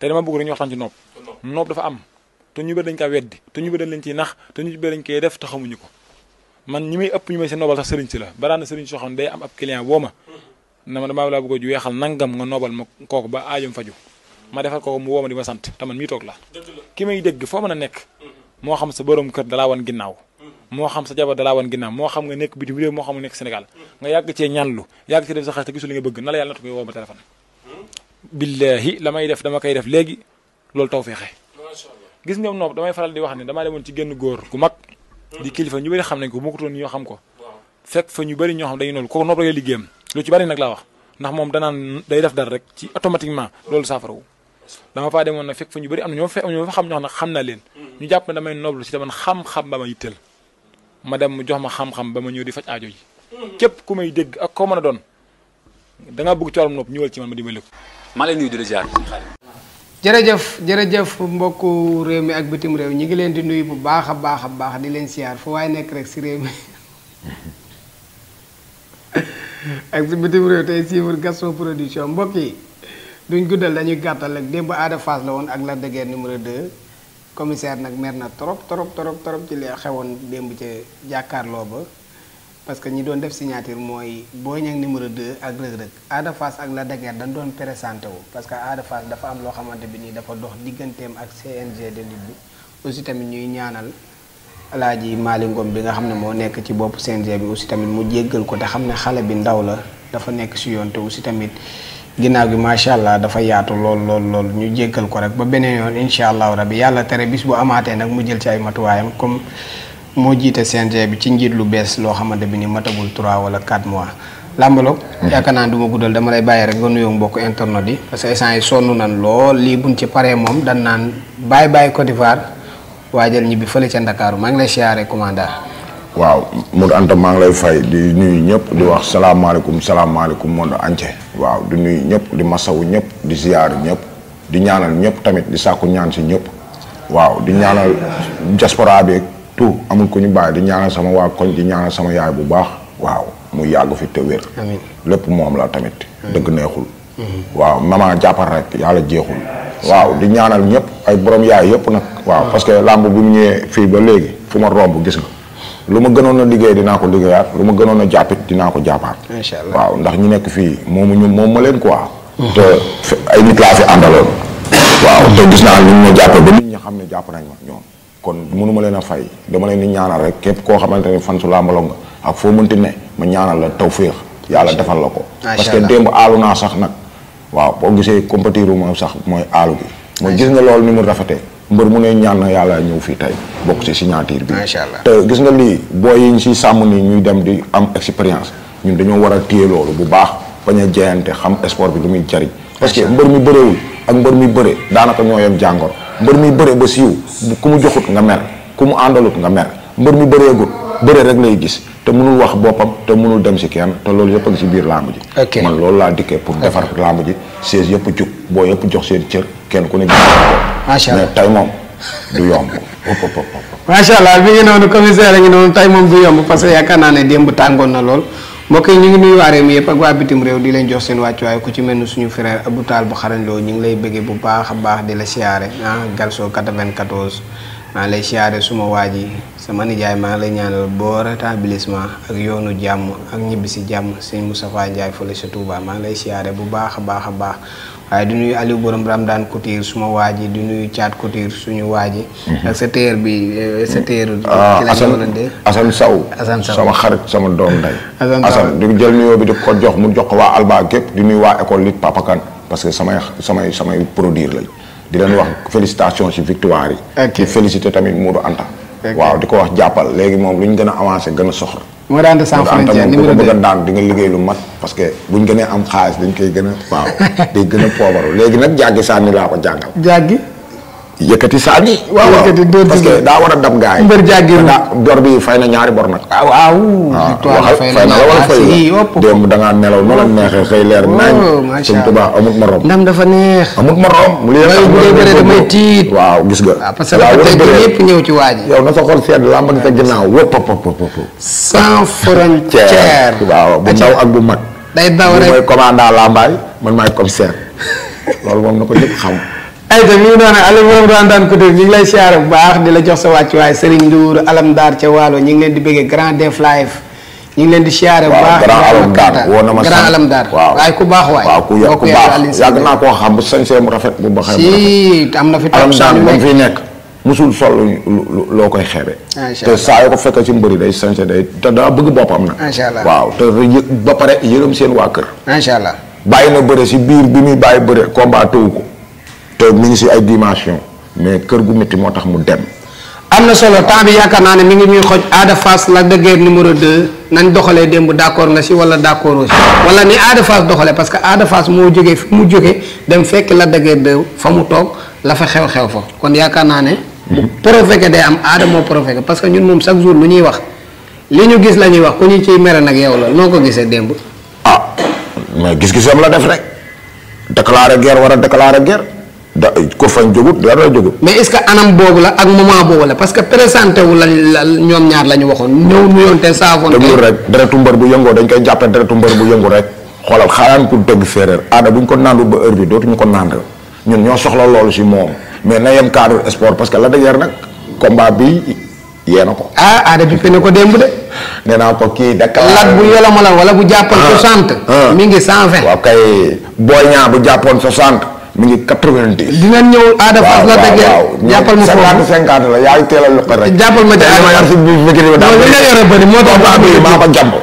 te dama bëgg dañuy waxtaan ci nopp dafa am te ñu bëri dañ kaa weddi te ñu bëri dañ leen ciy nax te ñu bëri dañ koy def te xamuñu ko man ñi may ëpp ñu may seen noobal sax sëriñ si la baraan na sëriñ soo xam ne day am ab client woo ma na ma damaa laa bëgg a ju weexal nangam nga noobal ma kooku ba aajum faju ma defal kooku mu woo ma di ma sant te man mii toog la ki may dégg foo mën a nekk moo xam sa borom kër dalaa wan ginnaaw moo xam sa jabar dalaa wan ginnaaw moo xam nga nekk bitim réew moo xam nga nekk Sénégal nga yàgg cee ñaanlu yàgg cee def sa xaalis te gisul li nga bëgg na la yàlla natu koy woo ma téléphone billahi la may def dama koy def léegi loolu taw feexe gis nga nopp damay faral di wax ne damaa demoon ci génn góor gu mag di kilifa ñu bëri xam nañ ko moo ko toon ñoo xam ko fekk fa ñu bëri ñoo xam dañu noonu kooku nopp lay liggéeyam lu ci bëri nag laa wax ndax moom danaan day def dara rek ci automatiquement loolu saafarawu dama faa demoon nag fekk fa ñu bëri am na ñoo fa xam ñoo xam nag xam naa leen ñu jàpp ne damay noblu ci te man xam-xam ba ma yitteel ma dem mu jox ma xam-xam ba ma ñëw di faj aajo yi képp ku may dégg ak koo mën a doon dangaa bëgg ci wàllum nopp ñëwal ci man ma dimbali ko maa leen nuyu di la ziar. jërëjëf mbokku réew mi ak bitim réew ñi ngi leen di nuyu bu baax a baax di leen siyaar fu waaye nekk rek si réew mi ak si bitim réew tey suivre Gaston Production mbokk yi duñ guddal dañuy gàttal rek démb Ada Fass la woon ak Lac de Guiers numéro 2 commissaire nag mer na trop ci li xewoon démb ca jàkkaarloo ba parce que ñi doon def signature mooy Boy Niang numéro 2 ak Reug Reug Ada Fass ak Lac de Guiers dañ doon présenté wu parce que Ada Fass dafa am loo xamante bi nii dafa dox digganteem ak CNG de lutte bi aussi tamit ñuy ñaanal Alaaji Malick Ngom bi nga xam ne moo nekk ci bopp CNG bi aussi tamit mu jéggal ko te xam ne xale bi ndaw la dafa nekk si yoon te aussi tamit ginnaaw gi macha allah dafa yaatu lool ñu jéggal ko rek ba beneen yoon incha allahu rabi yàlla tere bis bu amaatee nag mu jël ci ay matuwaayam comme moo jiite CNG bi ci njiit lu bees loo xamante bi ni matagul 3 wala 4 mois làmbaloog yaakaar naa du ma guddal dama lay bàyyi rek nga nuyoo mbokk internet yi parce que instant yi sonn nan lool lii buñ ci paree moom dan naan bàyyi Côte d'Ivoire waajal ñibbi fële ca Ndakaaru maa ngi lay siyaare commandant waaw Modou Anta maa ngi lay fay di nuyu ñëpp di wax salaamaaleykum monde entier waaw di nuyu ñëpp di masawu ñëpp di ziar ñëpp di ñaanal ñëpp tamit di sàkku ñaan si ñëpp waaw di ñaanal diaspora bi tout amul ko ñu bàyyi di ñaanal sama waa koñ di ñaanal sama yaay bu baax waaw mu yàgg fi te wér lépp moom la tamit dëgg neexul waaw mama jàppal rek yàlla jeexul waaw di ñaanal ñëpp ay borom yaay yëpp nag waaw parce que lamb bu mu ñëwee fii ba léegi fu ma romb gis nga lu ma gënoon a liggéey dinaa ko liggéeyaat lu ma gënoon a jàppit dinaa ko jàppaat waaw ndax ñu nekk fii moom ma leen quoi te ay nit laa fi àndaloon waaw te gis naa ni ñu ma jàppe ba nit ñi xam ne jàpp nañ ma ñoom kon mënu ma leen a fay dama leen di ñaanal rek képp koo xamante ne fan su làmbaloo nga ak foo mënti ne ma ñaanal la tawféex yàlla defal la ko parce que démb aalu naa sax nag waaw boo gisee compétir moom sax mooy aalu gi mooy gis nga loolu ni mu rafetee mbër mu ne ñaan na yàlla ñëw fii tey bokk ci signature bi te gis nga lii booy yi ñu si sàmm ni ñuy dem di am expérience ñun dañoo war a téye loolu bu baax bañ a jeyante xam sport bi lu muy jariñ parce que mbër mi bëreewul ak mbër mi bëre daanaka ñoo yem jàngoro mbër mi bëre ba siiw ku mu joxut nga mer ku mu àndalut nga mer mbër mi bëreegut bëre rek lay gis te mënul wax boppam te mënul dem si kenn te loolu yëpp a ngi si biir làmb ji man loolu laa dikkee pour defar làmb ji siège yëpp jug boo yëpp jox seen cër kenn ku ne gis ko mais tey moom du yomb macha allah bi ngi noonu commissaire a ngi noonu tey moom du yomb parce que yaakaar naa ne démb tàngoon na lool mbokk yi ñu ngi nuyu waa réew mi yëpp ak waa bitim réew di leen jox seen wàccuwaay ku ci mel ni suñu frère Abou Tall bu xarañ loo ñu ngi lay bëggee bu baax a baax di la siyaare Galso 94 maa ngi lay siyaare suma waa ji sama nijaay maa ngi lay ñaanal boo rétablissement ak yoonu jàmm ak ñibbi si jàmm sëñ Moustapha Ndiaye fële sa Touba maa ngi lay siyaare bu baax a baax a baax waaye di nuyu Aliou borom Ramdan Couture suma waa ji di nuyu Thiat Couture suñu waa ji ak sa téer bi sa téer Assane Sow sama xarit sama doom nday Assane di jël nuyoo bi di ko jox mu jox ko waa Alba gépp di nuyu waa école lit Papa Kane parce que samay produire lañ di leen wax félicitations ci victoire yi di félicité tamit Modou Anta waaw di ko wax jàppal léegi moom lu ñu gën a avancé gën a soxla Modou Anta sans frontière numéro 2 bëgg a daan di nga liggéey lu mat parce que buñ gënee am xaalis dañ koy gën a waaw day gën a poobaru léegi nag jàggi sànni laa ko jàngal jàggi yëkkati sànni waaw parce que daa war a dab gaay yi mbër jàggi bor bi fay na ñaari bor nag waaw fay na la wala fay démb da ngaa nelaw nu la neexee xëy leer nañ Sëñ Tuubaa amut morom ndam dafa neex amut morom mu li bu dee bëre damay tiit waaw gis nga parce que dafa teg ñëpp ñëw ci waa ji yow na sa xol sedd làmb sa ginnaaw wëpp sans frontière waaw bu ndaw ak bu mag day daw rek mooy commandant Lambaay man maay commissaire loolu moom na ko ñëpp xam ayta mi ngi doon Aliou borom Randane Couture ñu ngi lay siyaare bu baax di la jox sa wàccuwaay Serigne Ndour Alam Dar ca Waalo ñu ngi leen di bëggee Grand Def Live ñu ngi leen di siyaare bu baax Grand Alam Dar woo na ma Grand Alam Dar waaye ku baax waay waaw ku baax yàgg naa koo xam bu sañsee mu rafet bu ba si am na fi Alam Dar ba mu fiy nekk musul sol loo koy xeebe te saa yoo ko fekkee ci mbëri day sañse day te daa bëgg boppam na macha allah waaw te ba pare yërëm seen waa kër macha allah bàyyi na bëre si biir bi muy bàyyi bëre combat tëwu ko te mi ngi si ay dimension mais kër gu métti moo tax mu dem. am na solo temps bi yaakaar naa ne mi ngi ñuy xoj Ada Fass Lac de Guiers numéro 2 nañ doxalee démb d'accord nga si wala d'accord aussi wala ni Ada Fass doxalee parce que Ada Fass moo jógee fi mu jógee dem fekk Lac de Guiers 2 fa mu toog la fa xew-xew fa kon yaakaar naa ne. bu proféqué day am Ada moo proféqué parce que ñun moom chaque jour lu ñuy wax li ñu gis la ñuy wax ku ñu ciy mere nag yow la noo ko gisee démb. ah mais gis-gisam la def rek déclarer guerre war a déclarer guerre. ko fañ jógut dara jógut. mais est-ce que anam boobu la ak moment boobu la parce que présenté wu la ñoom ñaar la ñu waxoon ñëw nuyoonte saafoonte. déglu rek deretu mbër bu yëngoo dañ koy jàppee deretu mbër bu yëngu rek xoolal xaaraan ku dëgg séeréer Ada bu ñu ko naandu ba heure bi dootuñu ko naan ñun ñoo soxla loolu si moom mais na yem cadre sport parce que la dëgër nag combat bi yee na ko. Ada bi ne ko démb de. nee naa ko kii déclaré lat bu yolomalal wala bu jàppoon 60. mi ngi 120. waaw kay Boy Niang bu jàppoon 60. mi ngi 90. dinañ ñëw Ada Fass la dëgg jàppal ma foofu 50 la yaa ngi teel a loqal rek. jàppal ma ca ma yar si biir bi li nga yore bëri moo tax maa ko jàmb.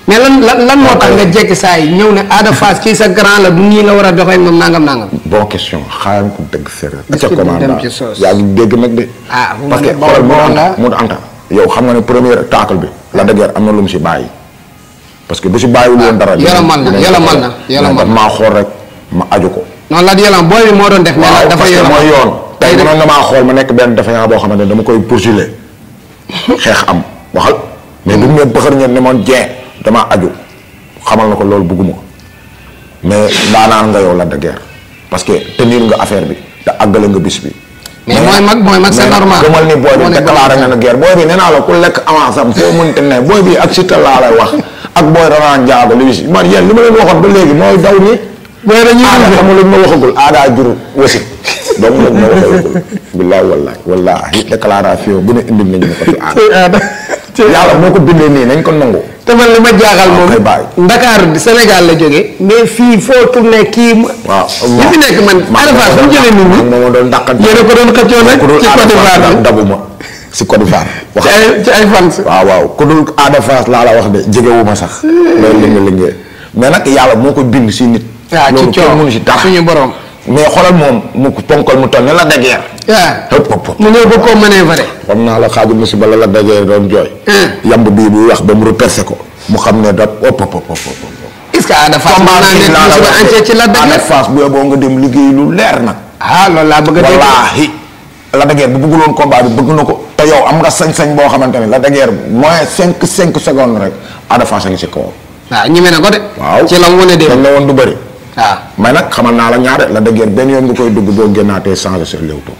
mais lan moo tax nga jekki saa yi ñëw ne Ada Fass kii sa grand la du nii nga war a doxee moom nangam. bon question xaaral ko dëgg séeréer. est-ce que du dem ci soos yaa ngi dégg nag de. parce que xoolal mu anta yow xam nga ne premier tacle bi la dëgër am na lu mu si bàyyi. parce que bu si bàyyiwul woon dara. yolomal na maa xool rek ma aju ko. non la yolam booy bi moo doon def. mais dafa yolam mooy yoon. tey mënoon nga maa xool ma nekk benn défaillant boo xamante ne dama koy poursuivre xeex am waxal. mais bu ñu nee bëxër ñoom ne moon jeen damaa aju xamal na ko loolu bëgguma ko mais daanaan nga yow la de guerre parce que tenir nga affaire bi te àggale nga bis bi. mais mooy mag c'est normal. gëmal ni booy bi déclaré na guerre booy bi nee naa la ku lekk avance am foo mënte ne booy bi ak Siteu laa lay wax ak booy Rana Ndiago li man yéen li ma leen waxoon ba léegi mooy daw ni booy dañuy xam lu ma waxagul Ada jur wasi donc lañ ma waxagul billahi wallahi déclaration bu ne indil nañu ko ci Ada yàlla moo ko bindee nii nañ ko nangu. te man li ma jaaxal moom Dakar Sénégal la jógee mais fii foo tourné kii. waaw li fi nekk man. Ada Fass bu jëlee nit ñi moom doon dàqal. yéen a ko doon xëccoo nag ci Côte d'Ivoire dabuma si Côte d'Ivoire. ci ay fans. waaw ku dul Ada Fass laa la wax de jegewuma sax. loolu liggéey mais nag yàlla moo ko bind si nit. waaw ci coow mënu si dara suñu borom. mais xoolal moom mu ponkal mu toll ne la dageer. waaw mu ñëw ba koo mënee vrai. xam naa la xaaju musiba la dageer doon jooy. yamb bii bu wax ba mu repercé ko mu xam ne da est-ce que Ada Fass mën naa nekk musiba entier ci la dageer. Ada Fass bu yeboo nga dem liggéey lu leer nag. loolu laa bëgg a dégg. wallaahi la dageer bu bëgguloon combat bi bëgg na ko. te yow am nga sañ-sañ boo xamante ne la dageer moins 5 secondes rek Ada Fass a ngi si kawam. waaw ñeme na ko de. waaw ci la mu wane de. dañ la woon du bëri. waaw mais nag xamal naa la ñaare la dëgër benn yoon nga koy dugg boo génnaatee changé sa léewto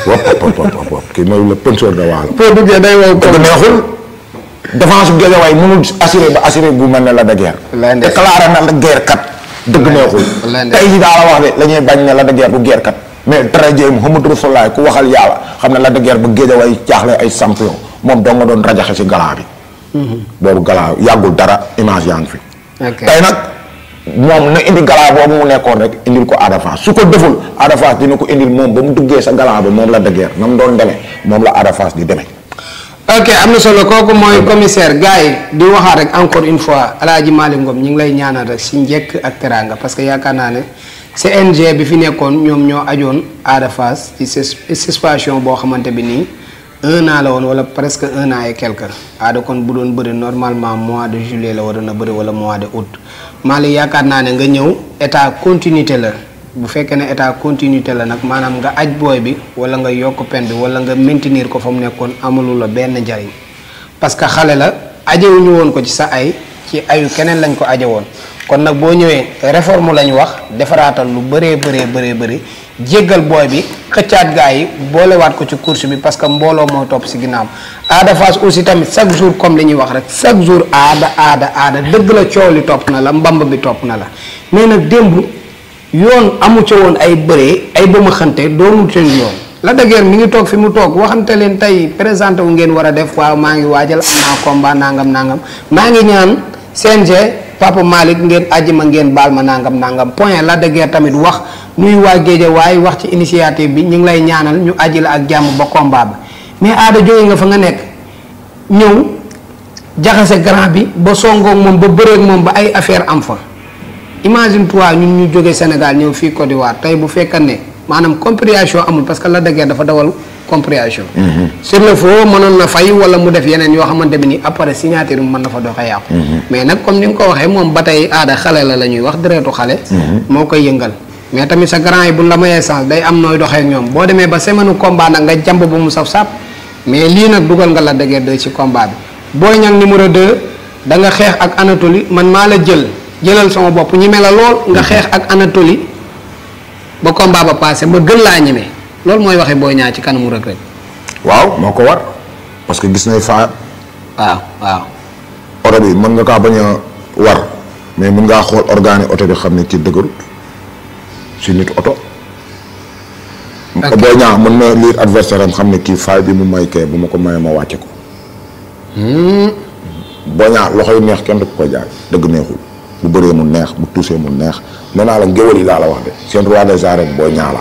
wop kii mooy le penseur de Waalo. boo duggee day wow dëgg neexul défense bu Guédiawaye mënul assuré ba assuré bu mel ne la dëgër. déclaré na la guerre kat. dëgg neexul. tey jii daa la wax de la ñuy bañ ne la dëgër bu guerre kat mais dara jéem Muhammadu Rasulullaah ku waxal yàlla xam ne la dëgër bu Guédiawaye jaaxle ay champion moom doo nga doon rajaxe si galaa bi. boobu galaa yàggul dara image yaa ngi fi. tey nag. moom na indi galaa boobu mu nekkoon rek indil ko Ada Fass su ko deful Ada Fass dina ko indil moom ba mu duggee sa galaa ba moom la dëgër na mu doon demee moom la Ada Fass di demee. ok am na solo kooku mooy commissaire gars yi di waxaat rek encore une fois El Hadj Malick Ngom ñu ngi lay ñaanal rek si njëkk ak teraanga parce que yaakaar naa ne CNG bi fi nekkoon ñoom ñoo ajoon Ada Fass ci suspension boo xamante bi nii 1 an la woon wala presque 1 an et quelque Ada kon bu doon bëri normalement mois de juillet la waroon a bëri wala mois de août. Mali yaakaar naa ne nga ñëw état continuité la bu fekkee ne état continuité la nag maanaam nga aj booy bi wala nga yokk pen bi wala nga maintenir ko fa mu nekkoon amalu la benn njariñ parce que xale la ajewuñu woon ko ci sa ay ci ayu keneen lañ ko aje woon kon nag boo ñëwee réforme lañ wax defaraatal lu bëri jéggal booy bi xëccaat gaa yi boolewaat ko ci course bi parce que mbooloo moo topp si ginnaaw Ada Fass aussi tamit chaque jour comme li ñuy wax rek chaque jour aada dëgg la coow li topp na la mbamb bi topp na la mais nag démb yoon amu ca woon ay bëree ay ba ma xante doonul seen yoon. Lac de Guiers mi ngi toog fi mu toog waxante leen tey présenté wu ngeen war a def waaw maa ngi waajal am naa combat nangam maa ngi ñaan CNG Papa Malick ngeen àjji ma ngeen baal ma nangam point. Lac de Guiers tamit wax nuy waa Guédiawaye wax ci initiative bi ñu ngi lay ñaanal ñu àjji la ak jàmm ba combat bi mais Ada jóge nga fa nga nekk ñëw jaxase grand bi ba songoog moom ba bëreeg moom ba ay affaire am fa imagine toi ñun ñu jóge Sénégal ñëw fii Côte d'Ivoire tey bu fekkee ne maanaam compréhension amul parce que Lac de Guiers dafa dawal compréhension. sur le fond mënoon na fay wala mu def yeneen yoo xamante bi ni après signature bi mën na fa doxee yàqu. mais nag comme ni nga ko waxee moom ba tey Ada xale la ñuy wax deretu xale. moo koy yëngal mais tamit sa grand yi bu la mayee sens day am nooy doxee ak ñoom boo demee ba semaine combat nag nga jàmb ba mu saf sap mais lii nag dugal nga Lac de Guiers 2 ci combat bi Boy Niang numéro 2 da nga xeex ak Anatoly man maa la jëlal sama bopp ñeme la lool nga xeex ak Anatoly ba combat ba passé ma gën laa ñeme loolu mooy waxee Boy Niang ci kanamu Reug Reug. waaw moo ko war parce que gis nay fa. waaw. oto bi mën nga kaa bañ a war mais mën ngaa xool organe oto bi xam ne kii dëgërut si nit oto. Boy Niang mën na lire adversaire am xam ne kii faay bi mu may kee bu ma ko mayee ma wàcce ko. Boy Niang loxo yu neex kenn du ko jaay dëgg neexul bu bëree mu neex bu tuusee mu neex nee naa la ngéwël yi laa la wax de seen roi des arènes Boy Niang la.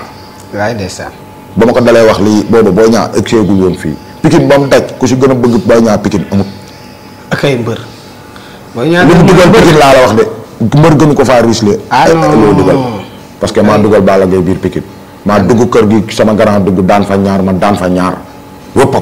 waaye ndeysaan. ba ma ko dalee wax lii boobu Boy Niang egg gul woon fii Pikine ba mu daj ku si gën a bëgg Boy Niang Pikine amut. ak ay mbër. Boy Niang li mu dugal Pikine laa la wax de mbër gënu ko faa risle. loo dugal parce que maa dugal Balla Gaye biir Pikine maa dugg kër gi sama grand dugg daan fa ñaar ma daan fa ñaar wëpp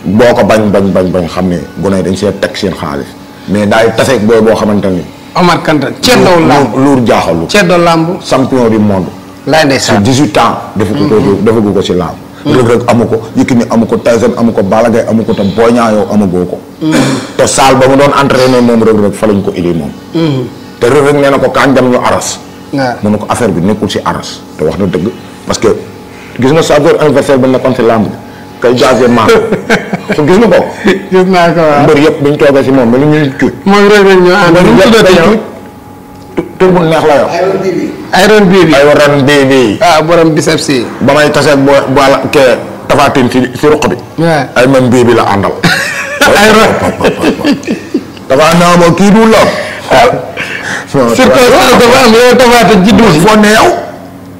boo ko bañ xam ne gone yi dañ see teg seen xaalis mais daay taseeg booy boo xamante ni. Omar Kanta ceddow lamb luur jaaxalu. ceddo lamb. champion du monde. laay ndeysaan si 18 ans. defagu ko si lamb. Reug Reug amu ko Yékini amu ko Tyson amu ko Balla Gaye amu ko te Boy Niang yow amagoo ko. te saal ba mu doon entraîné moom Reug Reug fa lañ ko indi moom. te Reug Reug nee na ko kañ dem ñu aras. waaw mu ne ko affaire bi nekkul si aras te wax na dëgg parce que gis nga saveur anniversaire ba nekkoon si lamb bi kay jaasee maa ko gis nga ko. gis naa ko waaw mbër yëpp biñ toogee si moom mais lu ñuy cuuj. mooy Reug Reug ñoo ànd. tur bu neex la yor. Iron Bibi. Borom biceps yi. ba may taseeg boo boole kee tafaatin si ruq bi. waaw ay man Bibi la àndal. dafa naa ma kii du la. surtout dafa am yow tafaatin ci douze. foo ne yow.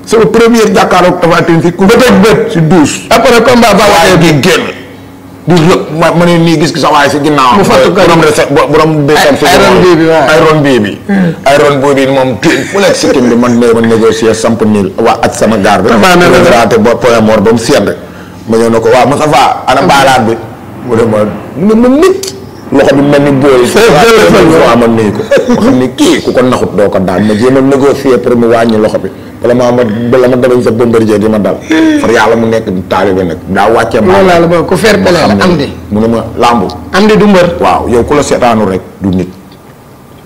sama première jàkkaarloog tafaatin si ku bët ak bët si douze. après combat ba waaye di génn. di rëb ma ne nii gis sa waay si ginnaaw. mu fàttali ko borom Iron Bibi. Iron Bibi moom kii fu nekk sikkim bi man ma négocier samp niil waa ak sama gaar bi. raté ba point mort ba mu sedd. ma ñëw ne ko waaw Moussa Fa ana baalaat bi. mu ne ma nit. loxo bi mel ni booy. waaw man nii ko. ma xam ne kii ku ko naxut doo ko daan ma jéem a négocier pour mu wàññi loxo bi. bala ma damañ sa Bombardier di ma dal. far yàlla mu nekk taalibe nag daa wàccee. loolu la ba ku fair play la am di. mu ne ma lambu. am di du mbër. waaw yow ku la seetaanu rek du nit.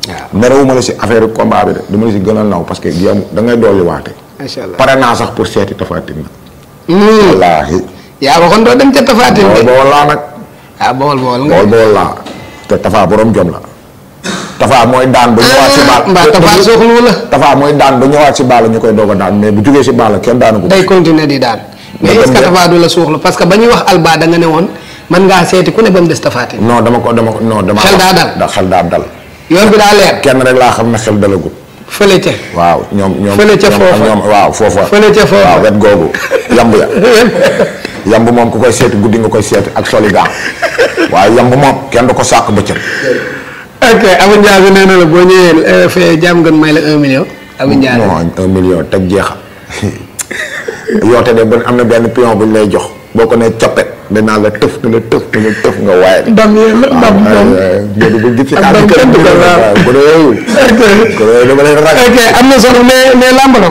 waaw merewuma la si affaire combat bi de dama la si gën a naw parce que yow da ngay dolli waate. macha allah pare naa sax pour seeti Tapha Tine nag. wallaahi. yaa waxoon doo dem ca Tapha Tine de. bool laa nag. ah bool nga. bool laa te Tapha borom jom la. Tapha mooy daan ba ñëwaat si baal. mbaa Tapha soxlu la. Tapha mooy daan ba ñëwaat si baal ñu koy doog a daan mais bu jugee si baal kenn daanu ko. day continuer di daan. mais est-ce que Tapha du la soxla parce que ba ñuy wax Alba da nga ne woon mën ngaa seeti ku ne ba mu des Tapha Tine. non dama. xel daa dal xel daa dal. yoon bi daa leer. kenn rek laa xam ne xel dalagul. fële ca. waaw ñoom fële ca foofa waaw foofa. fële ca foofa waaw wet googu yamb ya. yamb moom ku koy seeti guddi nga koy seeti ak solidaire waaye yamb moom kenn du ko sàkk bëccëg. ok Abou Ndiaye nee na la boo ñëwee fee jàmm ngeen may la 1 million. Abou Ndiaye non 1 million teg jeexal yoote de ba am na benn pion bu ñu lay jox boo ko nee coppet danaa la tëf nga waaye. ndam yéen la ndam moom bu gis si ak ndam kenn du ko ok am na solo mais làmb la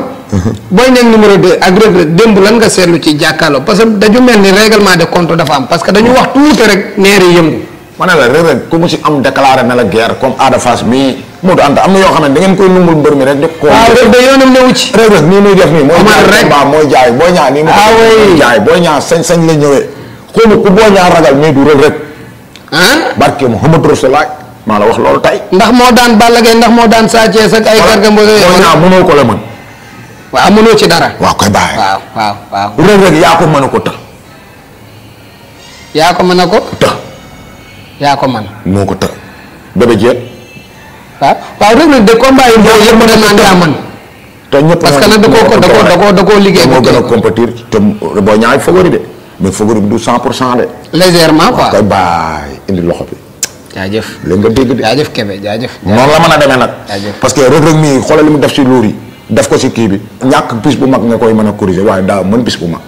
Boy Niang numéro 2 ak Reug Reug démb lan nga seetlu ci jàkkaarloo parce que dañu mel ni règlement de compte dafa am parce que dañu wax tuuti rek neer yi yëngu. ma ne la Reug Reug ku mu si am déclaré na la guerre comme Ada Fass mii Modou Anta am na yoo xam ne da ngeen koy nungul mbër mi rek def ko. waaw Reug de yoonam newu ci. Reug Reug nii muy def nii. mooy jaay Boy Niang nii. mooy jaay Boy Niang sañ la ñëwee. xaw ma ku Boy Niang ragal mais du Reug Reug. ah. barke Muhammad Rasulullah maa la wax loolu tey. ndax moo daan Balla Gaye ndax moo daan Sa Thiès ak ay Garga Mbossé. Boy Niang mënoo ko la mën. waaw mënoo ci dara. waaw koy bàyyi. waaw. Reug Reug yaa ko mën a ko të. yaa ko mën a ko. të. yaa ko mën. moo ko të. Bébé Diène. waaw Reug Reug de combat yi boo yëpp da naan yaa mën. te ñëpp parce que nag da koo liggéey. moo gën a compétir te Boy Niang favori de mais favori bi du 100% de. légèrement quoi. koy bàyyi indi loxo bi. jaajëf léegi nga dégg de. jaajëf Kébé jaajëf. noonu la mën a demee nag. parce que Reug Reug mii xoolal li mu def si luur yi def ko si kii bi ñàkk bis bu mag nga koy mën a corriger waaye daa mën bis bu mag.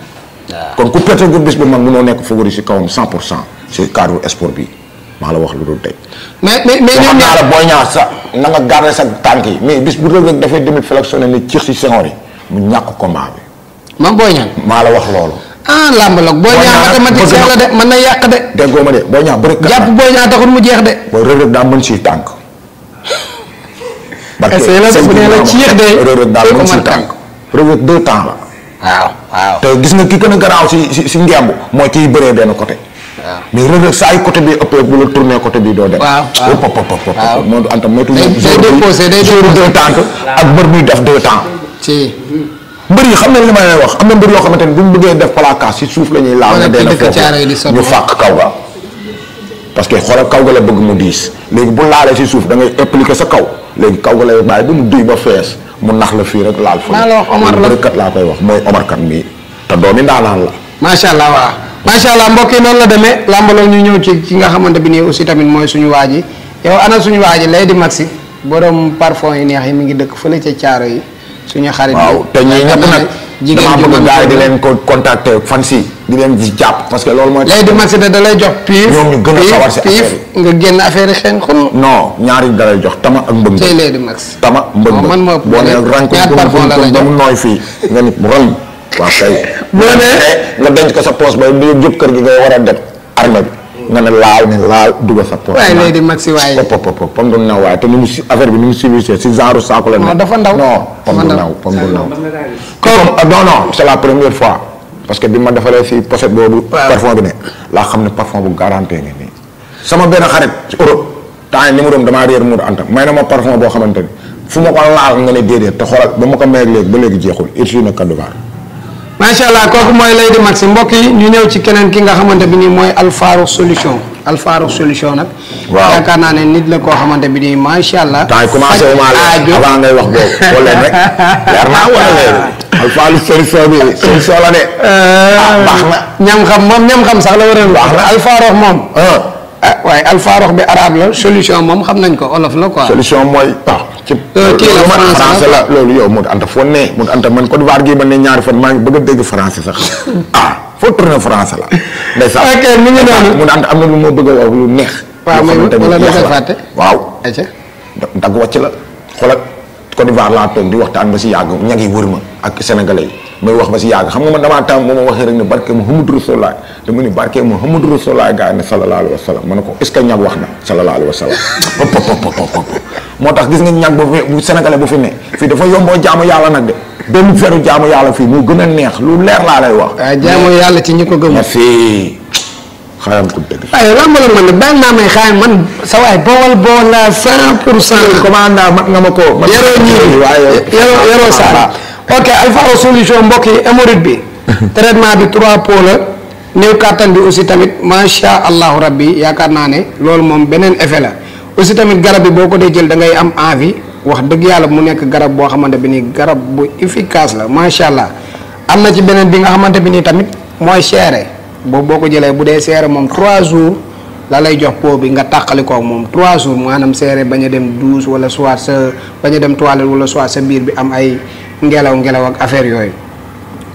kon ku perte bis bu mag mënoo nekk favori si kawam 100% si cadre sport bi maa la wax lu dul tey. mais ñoom ñaar Boy Niang sa na nga garder sa tànk yi mais bis bu Reug Reug dafay demi flexion ni ciix si sengoor yi mu ñàkk combat bi. moom Boy Niang. maa la wax loolu. làmb la Boy Niang mathématicien la de mën na yàq de. déggoo ma de Boy Niang bëri. jàpp Boy Niang taxul mu jeex de. booy Reug Reug daa mën si tànk. est-ce que la bu ne la ciix de. Reug Reug daa mën si tànk. Reug Reug 2 temps la. waaw. te gis nga ki gën a garaaw si ngemb mooy kiy bëree benn côté. mais Reug Reug saa yu côté bi ëppee bu la tourné côté bi doo dem. waaw moo du antam moytu. day déposé deux temps ak mbër muy def 2 temps. ci. mbër yi xam na li ma lay wax am na mbër yoo xamante ni bu ñu bëggee def placage si suuf la ñuy laal. wala dëkk caare yi di sotti ñu fàq kaw ga. parce que xoolal kaw ga la bëgg mu diis léegi bu laalee si suuf da ngay appliquer sa kaw léegi kaw ga lay bàyyi ba mu duy ba fees mu nax la fii rek laal fa. maa la wax Omar la bërikat laa koy wax mooy Omar kat mii te doomi ndaanaan la. macha allah waaw. macha allah mbokk yi noonu la demee làmbaloo ñu ñëw ci nga xamante bi nii aussi tamit mooy suñu waa ji yow ana suñu waa ji Lady Maxi borom parfum yi neex yi mi ngi dëkk fële ca caaro yi suñu xarit. waaw te ñii ñëpp nag damaa bëgg gars yi di leen ko contacter fan si di leen di jàpp parce que loolu mooy. Lady Maxi da lay jox piif. ñoom ñu gën a sawar si affaire yi nga génn affaire yi xeen xun. non ñaari da lay jox tama ak mbëng. tey Lady Maxi. tama mbëng man ma boo nee rànk ba mu nooy fii nga nit mu ron. waaw kay. boo nee nga denc ko sa poos ba di jub kër gi ngay war a def armée bi nga ne laal dugal sa poos. waaye Lady Maxi waaye. pop pom du naw waaye te ni mu si affaire bi ni mu civilisé si genre saako la. non dafa ndaw non pom du naw. comme non c'est la première fois parce que bi ma defalee fii pochette boobu. parfum bi ne laa xam ne parfum bu garanté nga nii. sama benn xarit ci Europe temps yii numéro damaa réer mu anta may na ma parfum boo xamante ni fu ma ko laal nga ne déedéet te xoolal ba ma ko may léegi ba léegi jeexul il na kaddugaar. macha allah kooku mooy Lady Maxi mbokk yi ñu ñëw ci keneen ki nga xamante bi nii mooy Alfarokh solution Alfarokh solution nag. waaw yaakaar naa ne nit la koo xamante bi nii macha allah. temps yi commencé wu ma la avant ngay wax boobu xool leen rek leer naa wala léegi. Alfarokh solution bi solution la de. baax na. ñam xam sax la war a. baax na Alfarokh moom. waaye Alfarokh bi arabe la solution moom xam nañ ko olof la quoi. solution mooy ci kii la français la loolu yow Modou Anta foo ne Modou Anta man Côte d'Ivoire gii man ne ñaari fan maa ngi bëgg a dégg français sax foo tourné français la. ndeysaan ok mi ngi noonu Modou Anta am na lu ma bëgg a wax lu neex. waaw wala da koy fàtte. waaw. ayca. dagg wàcc la xoolal Côte d'Ivoire laa toog di waxtaan ba si yàgg ñag yi wër ma ak sénégalais yi may wax ba si yàgg xam nga man damaa tam moo ma waxee rek ne barke Muhammadu Rasulullah dama ni barke Muhammadu Rasulullah gaa yi ne sallallahu alayhi wa sallam ma ne ko est ce que ñag wax na sallallahu alayhi wa sallam moo tax gis nga ñag bu sénégalais bu fi ne fii dafa yomboo jaamu yàlla nag de benn feru jaamu yàlla fii moo gën a neex lu leer laa lay wax. waaw jaamu yàlla ci ñi ko gëm. merci. xayam ko dëgg. waaye lan la man nag daan naa may xaay man sa waay bool la 100%. commandant mat nga ma ko. yaroo ñii waaye yaroo saa. ok Alfarokh solution mbokk yi hémorroïde bi. traitement bi 3 pots la. néew kàttan bi aussi tamit macha allahu rabbi yaakaar naa ne loolu moom beneen effet la aussi tamit garab bi boo ko dee jël da ngay am envie wax dëgg yàlla mu nekk garab boo xamante bi nii garab bu efficace la macha allah am na ci beneen bi nga xamante bi nii tamit mooy seere boobu boo ko jëlee bu dee seere moom 3 jours la lay jox pot bi nga tàqali ko moom 3 jours maanaam seere bañ a dem douche wala soit sa bañ a dem toilette wala soit sa biir bi am ay ngelaw ak affaire yooyu.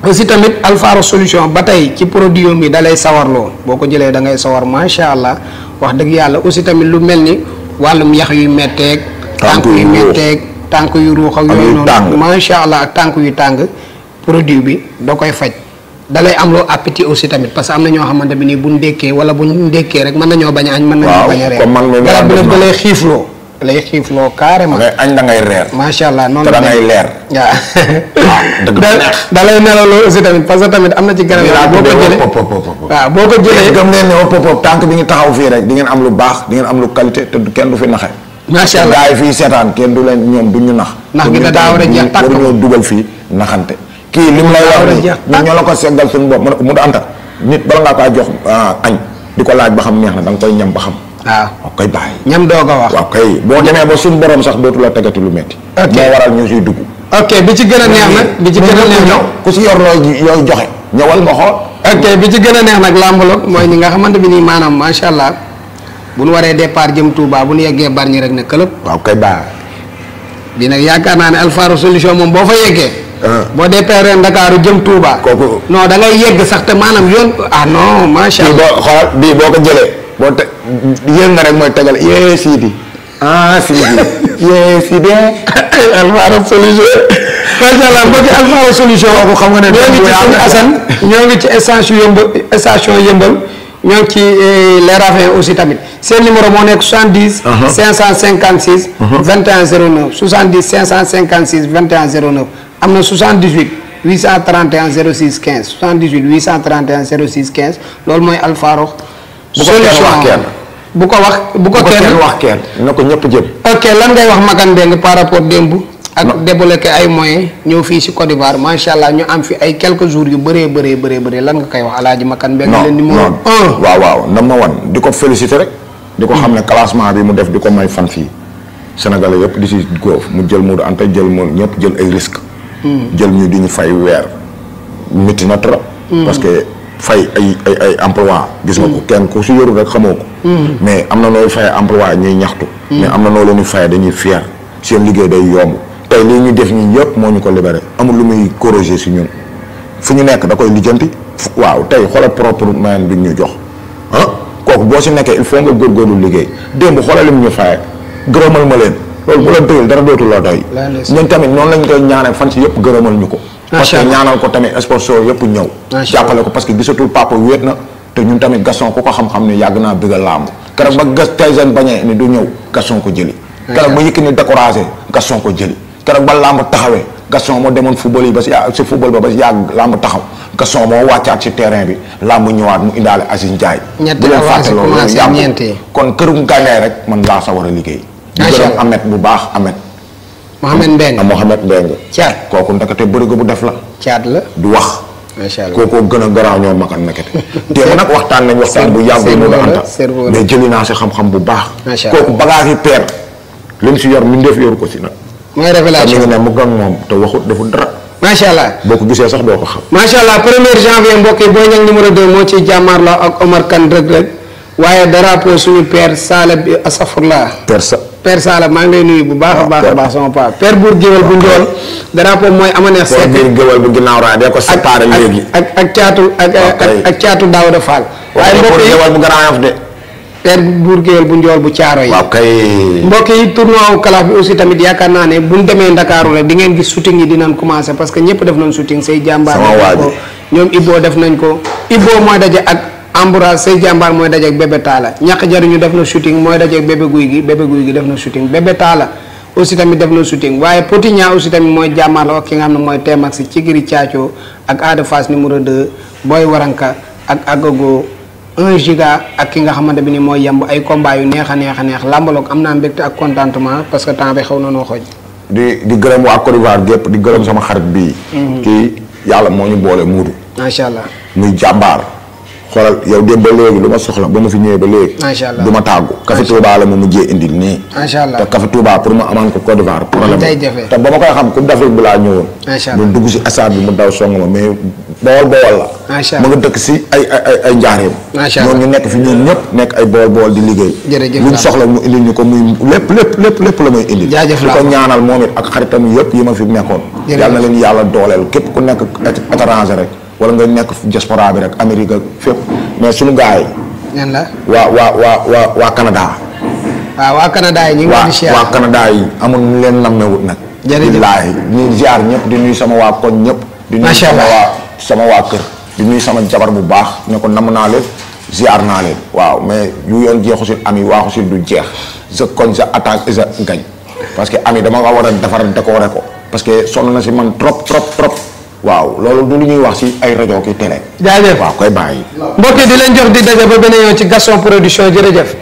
aussi tamit Alfarokh solution ba tey ci produit mi da lay sawarloo boo ko jëlee da ngay sawar macha allah wax dëgg yàlla aussi tamit lu mel ni wàllum yax yu metteeg. tànk yu metteeg tànk yu ruux ak yooyu noonu macha allah ak tànk yu tàng produit bi da koy faj. da lay am loo appétit aussi tamit parce que am na ñoo xamante bi nii bu ndékkee wala bu ndékkee rek mën nañoo bañ a añ mën nañoo bañ a reer garab bi nag da lay xiifloo lay xiifloo carrément. ngay añ da ngay reer. macha allah noonu te da ngay leer. waaw dëgg la neex. da lay nelawloo aussi tamit parce que tamit am na ci garab yi boo ko jëlee waaw boo ko jëlee gëm leen ne wop tànk bi ngi taxaw fii rek di ngeen am lu baax di ngeen am lu qualité te kenn du fi naxe. macha allah gars yi fii seetaan kenn du leen ñoom du ñu nax. ndax gi da daa war a jeex tàkk war ñoo dugal fii naxante. kii li mu lay wax ñun ñoo la ko seggal suñu bopp mu da anta nit bala ngaa kaa jox añ di ko laaj ba xam neex na da nga koy ñam ba xam. waaw koy bàyyi. ñam doog a wax. waaw kay boo demee ba suñu borom sax dootu la tegati lu metti. moo waral ñu siy dugg. ok bi ci gën a neex nag. bi ci gën a neex nag ku si yor looy joxe. ñëwal nga xool. ok bi ci gën a neex nag làmbaloog mooy ñi nga xamante bi nii maanaam macha allah bu nu waree départ jëm Touba bu nu yeggee Bargny rek ne këlëb. waaw kay baax. bi nag yaakaar naa ne Alfaro solution moom boo fa yeggee. boo départ Ndakaaru jëm Touba. kooku non da ngay yegg sax te maanaam yoon non macha allah. boo xoolal bii boo ko jëlee boo te yéen nga rek mooy tegal yee Sidi. Sidi yee Sidi. Alfaro solution. macha allah mbokki Alfaro solution. kooku xam nga ne ñoo ngi ci suñu Assane ñoo ngi ci station yëmbal ñoo ngi ci les ravins aussi tamit seen numéro moo nekk 70. 556. 21 09 70 556 21 09 am na 78 831 06 15 78 831 06 15 loolu mooy Alfaro. bu ko kenn wax kenn na ko ñëpp jëm. ok lan ngay wax Makan Mbengue par rapport démb. ak débloqué ay moyens ñëw fii si Côte d'Ivoire macha allah ñu am fi ay quelques jours yu bëree lan nga koy wax Alaaji Makan Mbengue leen numéro 1 waaw na ma wan di ko féliciter rek di ko xam ne classement bi mu def di ko may fan fii Sénégalais yëpp di si góof mu jël Modou Anta jël moom ñëpp jël ay risques jël ñu di ñu fay weer métti na trop parce que fay ay emploi gis nga ko kenn ku si yorul rek xamoo ko mais am na nooy fay emploi ñuy ñaxtu mais am na noo leen di fay dañuy fier seen liggéey day yomb tey lii ñu def ñi yëpp moo ñu ko libéré amul lu muy corriger si ñun fu ñu nekk da koy lijjanti waaw tey xoolal propre moyen bi ñu jox kooku boo si nekkee il faut nga góorgóorlu liggéey démb xoolal lim ñu faye gërëmal ma leen loolu bu la doyul dara dootu la doy ñun tamit noonu lañ koy ñaanal fan si yëpp gërëmal ñu ko parce que ñaanal ko tamit sponsor yëpp ñëw jàppale ko parce que gisatul papa wéet na te ñun tamit Gaston ku ko xam-xam ne yàgg naa bëgg a làmb keroog ba gas Tyson bañee ni du ñëw Gaston ko jëli keroog ba Yékini découragé Gaston ko jëli keroog ba làmb taxawee Gaston moo demoon football yi ba si football ba yàgg làmb taxaw Gaston moo wàccaat si terrain bi làmb ñëwaat mu indaale Aziz Ndiaye bu leen fàtte loolu yàgg kon këru gànnaay rek man laa sa war a liggéey di gërëm Amet bu baax Amet Mohamed Mbengue caat kooku ndekete bërigo bu def la caat la du wax macha allah kooku gën a garaaw ñoo Makan nekkete démb nag waxtaan nañ waxtaan bu yàgg mu da anta mais jëli naa si xam-xam bu baax kooku bagage yi peer li mu si yor mi ndeef yoru ko si nag mooy révélation mi ngi ne mu gan moom te waxut deful dara macha allah boo ko gisee sax doo ko xam macha allah 1er janvier mbokk yi Boy Niang numéro 2 moo ciy jàmmaarloo ak Omar Kane Reug Reug waaye drapeau suñu père Sala bi asafurla père Sala maa ngi lay nuyu bu baax a baax sama papa père Bour Géwal bu njool drapeau mooy Amaneex Seck Bour Géwal bu ginnaaw raay de ko séparé léegi ak caatu Daouda Fall waaye mbokk yi Géwal bu Grand Yoff de père Bour Géwal bu njool bu caaro yi waaw kay mbokk yi tournoi kalaaf bi aussi tamit yaakaar naa ne buñ demee Ndakaaru rek di ngeen gis shooting yi dinañ commencé parce que ñëpp def nañ shooting say jàmbaar ko ñoom Ibo def nañ ko Ibo mooy daje ak Amboura say jàmbaar mooy daje ak Bébé Talla ñàkk jariñu def na shooting mooy daje ak Bébé Guy gi def na shooting Bébé Talla aussi tamit def na shooting waaye Potignan aussi tamit mooy jàmbaar la ak ki nga xam ne mooy Tmax ci Giri Thiacho ak Ada Fass numéro 2 Boy Waranka ak Agogo 1 giga ak ki nga xamante bi ni mooy yemb ay combat yu neex a neex làmbaloog am naa mbégte ak contentement parce que temps bi xaw na noo xooj di gërëm waa Côte d'Ivoire gépp di gërëm sama xarit bii kii yàlla moo ñu boole muudu macha allah muy jàmbaar xoolal yow démb ba léegi lu ma soxla ba ma fi ñëwee ba léegi macha allah du ma tàggu Café Touba la ma mujjee indil nii macha allah te Café Touba pour ma amaan ko Côte d'Ivoire problème te ba ma koy xam Coupe d'Afrique bi laa ñëwoon doon dugg si stade bi mu daw song ma mais bawol la ma nga dëkk si ay njaareem ñoom ñu nekk fi ñun ñëpp nekk ay bawol di liggéey luñ soxla mu indil ñu ko muy lépp la may indil di ko ñaanal moom it ak xaritam yëpp yi ma fi nekkoon yàlla na leen yàlla dooleel képp ku nekk étranger rek wala nga nekk diaspora bi rek Amérique ak fépp mais suñu gars yi. ñan la. waa Canada. waaw waa Canada yi ñu ngi leen di ziar waa Canada yi amul ñu leen nammewut nag. jërëjëf billaahi ñuy ziar ñëpp di nuyu sama waa koñ ñëpp. di nuyu sama waa kër. di nuyu sama jabar bu baax ne ko namm naa leen ziar naa leen waaw mais yu yoon jeexu si ami waaxu si du jeex je cogne je attaque et je gagne parce que ami dama war a defar décorer ko parce que sonn na si man trop waaw loolu du lu ñuy wax si ay rajo ki télé. jaajëf waaw koy bàyyi. mbokk yi di leen jox di daje ba beneen yoon ci Gaston Production jërëjëf.